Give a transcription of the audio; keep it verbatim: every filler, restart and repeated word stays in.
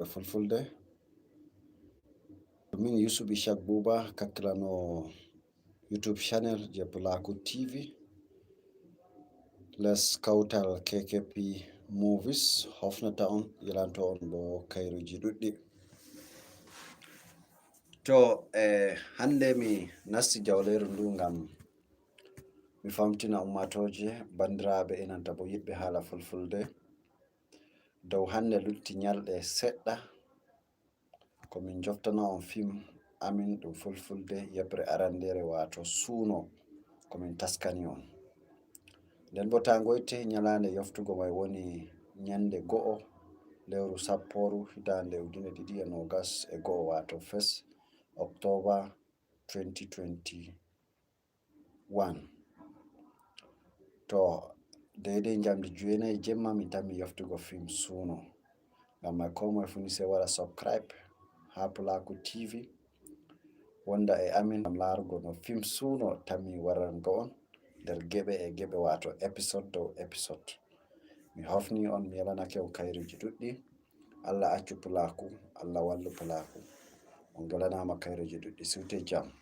e fulfulde. Min Yusuf Ishak Buba, kakkilano YouTube channel je Pulaaku T V. Les kawtal K K P Movies hofnata on, yelanto on bo kayruji ɗuɗɗi. To, e hannde mi nasti jawleeru ndu ngam mi famtina ummatooje, banndiraaɓe, e nanta bo yiɗɓe haala fulfulde. Dow hannde lutti nyalɗe seɗɗa, ko min joftana on fim amin ɗum fulfulde, yeɓre aranndeere, waato suuno, ko min taskani on. Nden bo taa ngoyte, nyalaande yoftugo may woni nyannde go'o, lewru sappooru, hitaande ujine ɗiɗi e noogas e go'o, waato fes, October twenty twenty-one. To, deydey njamdi jeenayi jemma, mi tammi yoftugo fim suuno. Ngam may, koo moye fu ni sey waɗa subscribe haa Pulaaku T V, wonda e amin ngam laarugo no fim suuno tammi warrango on nder geɓe e geɓe, waato episode dow episode. Mi hofni on, mi yelanake on kayruji ɗuɗɗi. Allah accu Pulaaku, Allah wallu Pulaaku. On ngelanaama kayruji ɗuɗɗi, siwte jam.